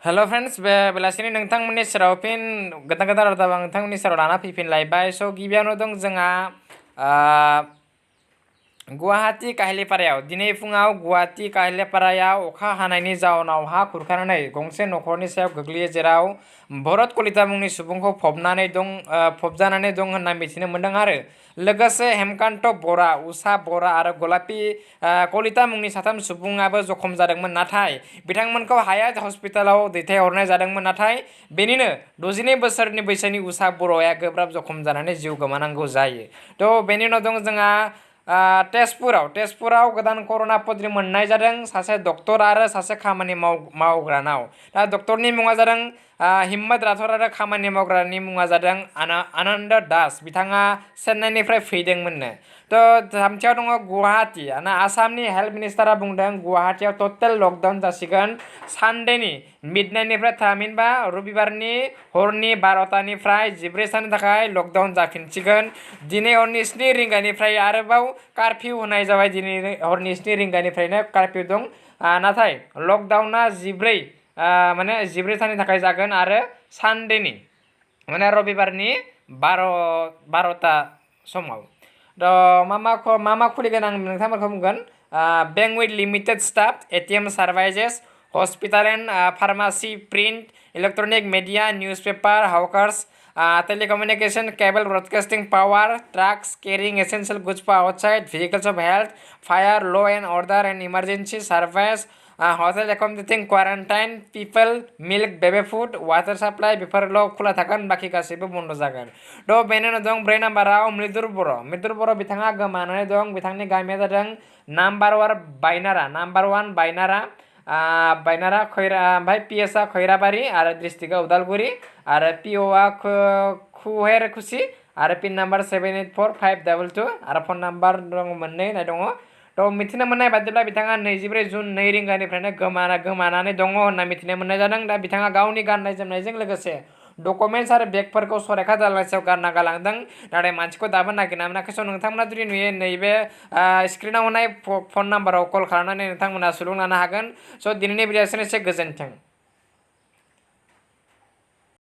Hello friends बेलासिनि नोंथांमोननि सेराव फिन गोदान गोदान रादाब आं नोंथांमोननि सेराव लाना फैफिनलायबाय। स' गिबियावनो दं जोंहा गुवाहाटी काहिलिपारायाव दिनै फुङाव गुवाहाटी काहिलिपारायाव अखा हानायनि जाउनाव हा खुरखानानै गंसे नखरनि सायाव गोग्लैयो, जेराव भरत कलिता मुंनि सुबुंखौ फबजानानै दं होनना मिथिनो मोन्दों आरो लोगोसे हेमकान्त बरा, उषा बरा आरो गलापी कलिता मुंनि साथाम सुबुङाबो जखम जादोंमोन, नाथाय बिथांमोनखौ हायात हस्पिटालाव दैथायहरनाय जादोंमोन। नाथाय बेनिनो 62 बोसोरनि बैसोनि उषा बर'आ गोब्राब जखम जानानै जिउ गोमानांगौ जायो। थ' बेनि उनाव दं जोंहा तेजपुराव गोदान कर'ना पजिटिभ मोननाय जादों सासे डक्टर आरो सासे खामानि मावग्रानाव। दा डक्टरनि मुङा जादों हिम्मत राठौर आरो खामानि मावग्रानि मुङा जादों आनन्द दास। बिथाङा चेन्नाइनिफ्राय फैदोंमोननो। थ' थामथियाव दङ गुवाहाटी। आसामनि हेल्थ मिनिस्टारा बुंदों गुवाहाटीयाव टटेल लकडाउन जासिगोन सानडेनि मिडनाइटनिफ्राय, थामहिनबा रबिबारनि हरनि 12टानिफ्राय 14 साननि थाखाय लकडाउन जाफिनसिगोन। दिनै हरनि 7 रिंगानिफ्राय आरोबाव कारफिउ होनाय जाबाय। दिनै हरनि 7 रिंगानिफ्रायनो कारफिउ दं, नाथाय लकडाउना 14 साननि थाखाय जागोन आरो सानडेनि रबिबारनि 12टा समाव। मा खुलिगोन आं नोंथांमोनखौ बुंगोन। Bank with limited staff, ATM services, hospital and pharmacy, print, electronic media, newspaper, hawkers, telecommunication, cable broadcasting, power, trucks carrying essential goods for outside, vehicles of health, fire, law and order and emergency service, hotel accommodating quarantine people, milk, baby food, water supply, बेफोरल' खुला थागोन, बाखि गासैबो बन्द जागोन। थ' बेनि उनाव दं 4 नाम्बाराव मृदुल बर' बिथाङा गोमानानै दं। बिथांनि गामिया जादों नाम्बार 1 बायनारा खैरा, ओमफ्राय पिएसआ खैराबारि आरो डिस्ट्रिक्टआ उदालगुरि आरो पिअआ खुहेरकुसि आरो पिन नाम्बार 784522 आरो फन नाम्बार दङ मोननै दङ। थ' मिथिनो मोननाय बादिब्ला बिथाङा 24 जुन 2 रिंगानिफ्रायनो गोमानानै दङ होनना मिथिनो मोननाय जादों। दा बिथाङा गावनि गाननाय जोमनायजों लोगोसे डकुमेन्टस आरो बेगफोरखौ सरेखा दालांसेयाव गारना गालांदों, नाथाय मानसिखौ दाबो नागिरना मोनाखै। स' नोंथांमोना जुदि नुयो नैबे स्क्रिनाव होनाय फन नाम्बाराव कल खालामनानै नोंथांमोना सुलुं लानो हागोन। स' दिनैनि भिडिअ एसेनोसै, गोजोन्थों।